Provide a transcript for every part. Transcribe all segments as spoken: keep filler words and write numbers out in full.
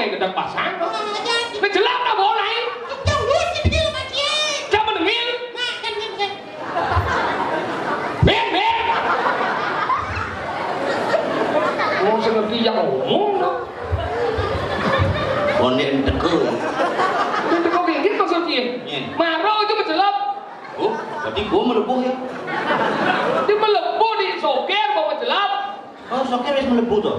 Gedang pasang. Kejelap tak boleh. Jauh, jauh, jauh, jauh. Jangan menengil. Ben, ben. Wong sing ngerti ya ngomong to. Wong nek teko. Nek teko ki nggih maksud piye? Nggih. Maro itu kejelap. Oh, berarti gua melepuh ya. Dia melepuh di sokir kok kejelap. Oh, sokir wis melebu to?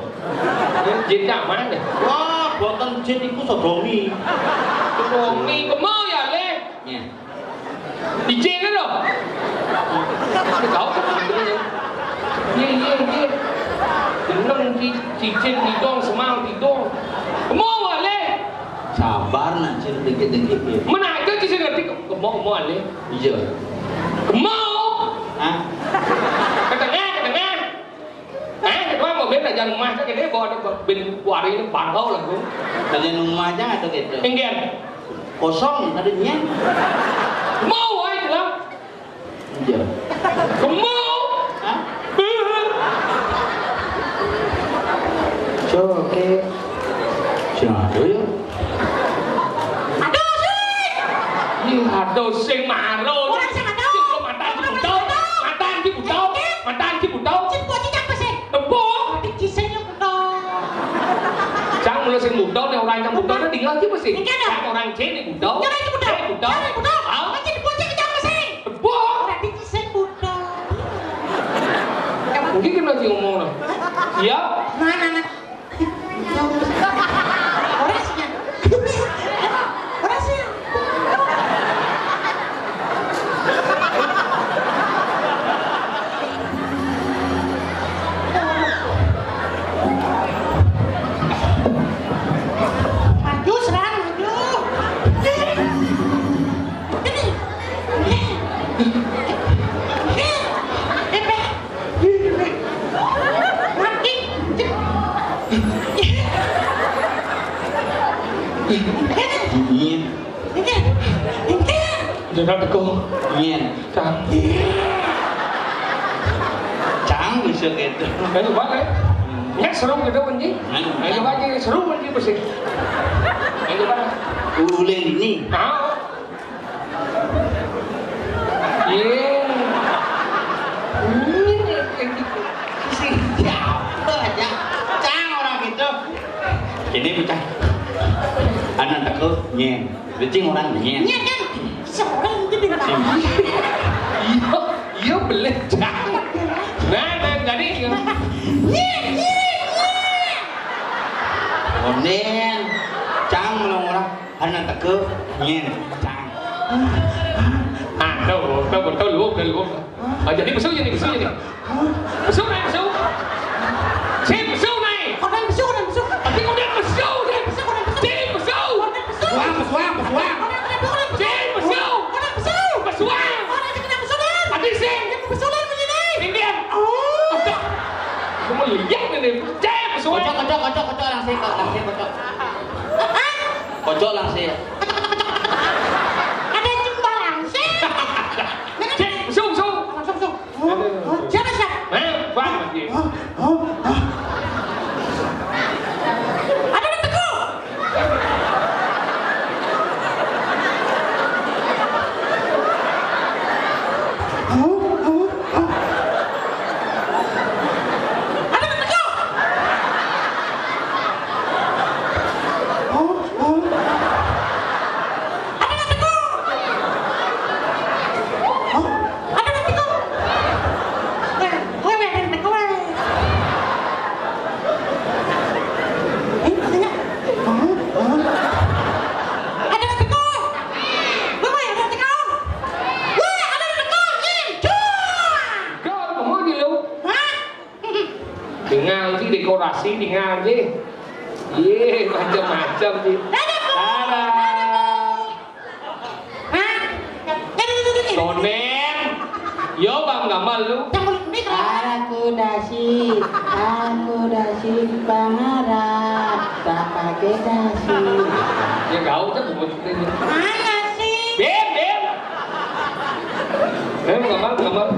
Jin nyaman deh. Wah, boten jin iku sodomi. Sodomi, kemo ya, Le. Nggih. Ijin lho. Kau kok. Iya, iya, iya. Jeneng ci-, cicin didong, semang didong. Kemo, Le. Sabar nak jin dikit-dikit ya. Menaja ci sing ngerti kemo, kemo, Le. Iya. Kemo. Hah? Ke tengah, ke tengah. Eh, kedua mau ben aja rumah saya kene bawa ben kuari ini bangkau lah, Bung. Tanya rumah aja atau gitu? Enggak. Kosong tadinya. Mau aja lah. Iya. Kemau. Hah? Oke. Sing ada ya. Aduh, sing. Ih, aduh, sing maro. Ora sing aduh. Sing matan dibutuh. Matan dibutuh. Matan dibutuh. Sing buat cicak apa sih? Tepuk. Berarti ciseng yang butuh. Cang mula sing butuh, nek orang yang butuh, nek tinggal sih mesti. Ini ada. Cang orang C nih butuh. Ini orang yang butuh. C butuh. Ini butuh. Ah. Ini butuh cicak apa sih? Tepuk. Berarti ciseng butuh. Mungkin kan lagi ngomong, no. Iya. Mana, anak? Ora sih. Ora sih. Maju, serang, maju. Ini. Ini. Ini. Ini. Mati. Iya. Jangan teko. Iya. Cang. Cang bisa gitu. Ayo, Pak, eh. Ya, seru gitu, Panji. Ayo, Pak, seru, Panji, bersih. Ayo, Pak. Ulin ini. Ah. Iya. Iya, kayak gitu. Siapa aja? Cang orang gitu. Ini pecah. Anak teko, nyen. Becing orang nyen. Nyen kan? Seorang itu bintang. Iya, iya, belet, Cang. Nah, nah, jadi, iya. Nyen, nyen, nyen. Onen. Cang melong orang. Anak teko, nyen, cang. Aduh, betul, betul, lu, lu. Ah, jadi besul jadi, besul jadi. Besul naik, besul. Si besul naik. Orang besul, orang besul. Tapi kemudian besul, si besul, orang besul. Si besul. Orang besul. Pesuang, pesuang, pesuang. Orang besul, orang besul. Si besul. Orang besul. Pesuang. Orang yang kena besulan. Tadi si. Yang besulan begini. Minggir. Oh. Aduh. Aku mau lihat ini. Si besul. Kocok, kocok, kocok, kocok, langsung, kocok, langsung, kocok. Kocok langsung. Ada jumpa langsung. Cek, sung, sung. Langsung, sung. Oh, oh, siapa, siapa? Eh, Bang, lagi. Oh, oh, oh. Ada yang teko. Oh, oh, oh. Ada yang teko. Oh, oh. Ada yang teko. Oh, ada yang teko. Weh, weh, weh, ada yang teko, weh. Eh, ada nggak? Oh, oh. Ada yang teko. Weh, weh, ada yang teko. Weh, ada yang teko. Ih, cuak. Kau mau di lu? Hah? Dengan sih dekorasi, dengan sih. Iya, macam-macam sih. Dadah, Bu. Dadah. Dadah, Bu. Hah? Dadah, dadah, dadah. Sonen. Yo, Bang Gamal lu. Yang kulit kuning, Bang. Aku dasi, aku dasi pangaran, tak pakai dasi. Ya, kau kan bukan. Mana sih? Bim, Bim. Eh, Bang Gamal, Bang Gamal.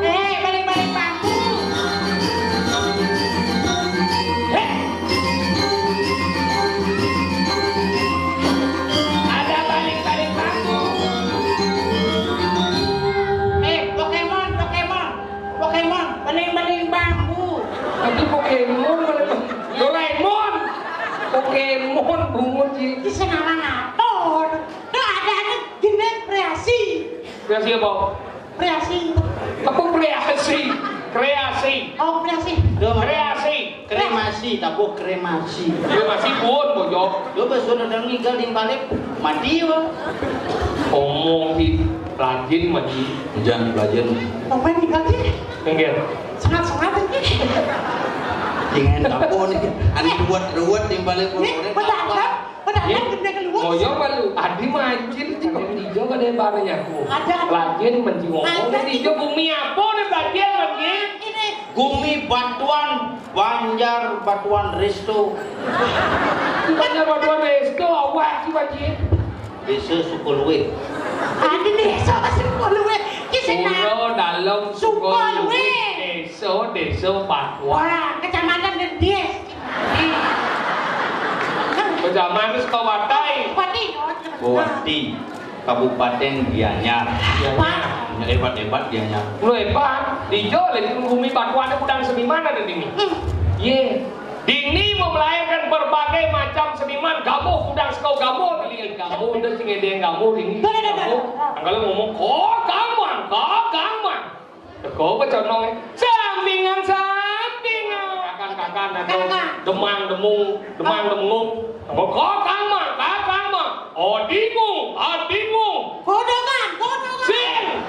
Eh, balik-balik bambu. Eh. Ada balik-balik bambu. Eh, Pokemon, Pokemon. Pokemon, balik-balik bambu. Itu Pokemon, Doraemon. Pokemon, bungut, Ji. Di sekarang apa? Tuh, ada, ada jenis kreasi. Kreasi apa? Kreasi. Apa kreasi? Kreasi. Oh, kreasi. Kreasi. Kremasi, tabuh kremasi. Kremasi pun, Bojok. Coba sudah dengar ngigal di balik, mati, wah. Omong di rajin, mati. Hujan, rajin. Apa yang diganti? Enggak. Sangat-sangat ini. Jangan apa nih, anu ruwet-ruwet di balik. Ini, betul, kan? Padahal gedé keluar. Ngoyo malu. Adi mancing di kok ijo kadé bareng aku. Ada. Lagi mancing ngomong di ijo bumi apa nih bagian lagi? Ini. Bumi Batuan, Banjar Batuan Resto. Banjar Batuan Resto, awak sih bagian. Desa Sukolue. Ada desa Sukolue. Kisah. Pulau Dalam Sukolue. Sukolue. Desa, desa Batuan. Wah, kecamatan Dendies. Bersama Anies Kawatai. Bupati. Bupati. Kabupaten Gianyar. Pak. Hebat-hebat Gianyar. Lu hebat. Di Jo lagi bumi Batuan ada gudang seniman ada di sini. Hmm. Ye. Dini mau melahirkan berbagai macam seniman. Gamuh gudang sekau gamuh dilihat gamuh udah sing ada yang gamuh ini. Tuh, tuh, tuh, tuh. Gamuh. Angkal ngomong kok gamuh, kok gamuh. Teko apa conong? Sampingan, sampingan. Kakan-kakan atau kakang. Demang, demung, demang, demengung. Apa kakang mah, kakang mah. Adingung, adingung. Godongan, godongan. Sing.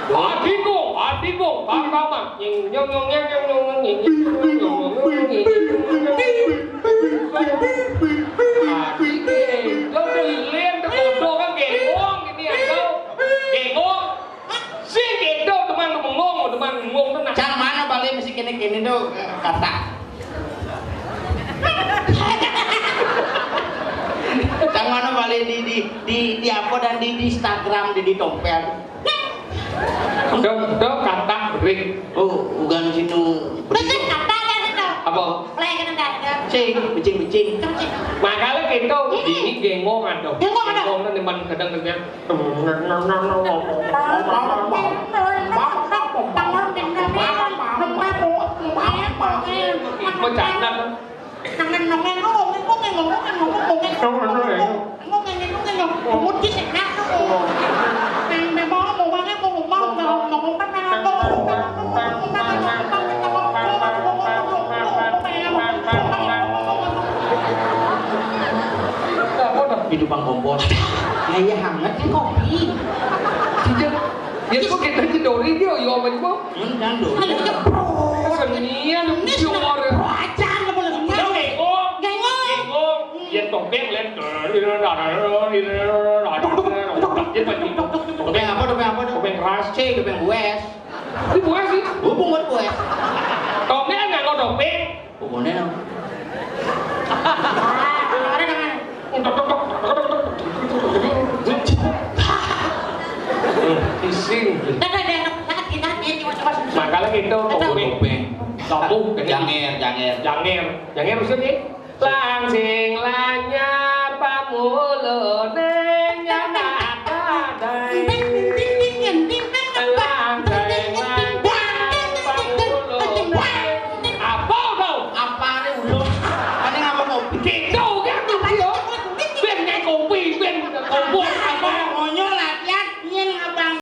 Adingung, adingung. Kakang mah. Nying, nyong, nyong, nyong, nyong, nyong, nying, nying, nyong, nyong, nyong, nying, nying, nyong, nyong, nying. Adingung. Lo beliin tuh godongan, gengong, gini, atau gengong. Sing kéto, teman bengong, teman bengong tenan. Cang mana balik mesti kéné-kéné tuh, kata. Cang mana balik di, di, di, di apa dan di, di Instagram, di, di tompel. Dok, dok, kata break. Oh, bukan sinu. Betul, kata dan itu. Apa? Play kena dada. Cing, becing, becing. Cing, cing. Makanya kita ini gengongan dong. Gengongan dong. Gengongan di mana kadang-kadang. Bercanda. Apa dah? Hidup bang kompor. Lah iya hangat nih kopi. Tidak. Ya kok kita aja dori dia ya apa itu? Enggak dong. Kesenian. Ini sudah belajar apa lagi? Gengong. Gengong. Gengong. Ya topeng lem. Topeng apa, topeng apa? Topeng keras. Cek, topeng bues. Ini bues sih. Gua bungut bues. Topeng nggak nggak topeng. Pokoknya no. Ising. Makanya gitu, topeng. Topeng. Kamu janger, janger. Janger, janger maksudnya? Langsing lanyap pamulone.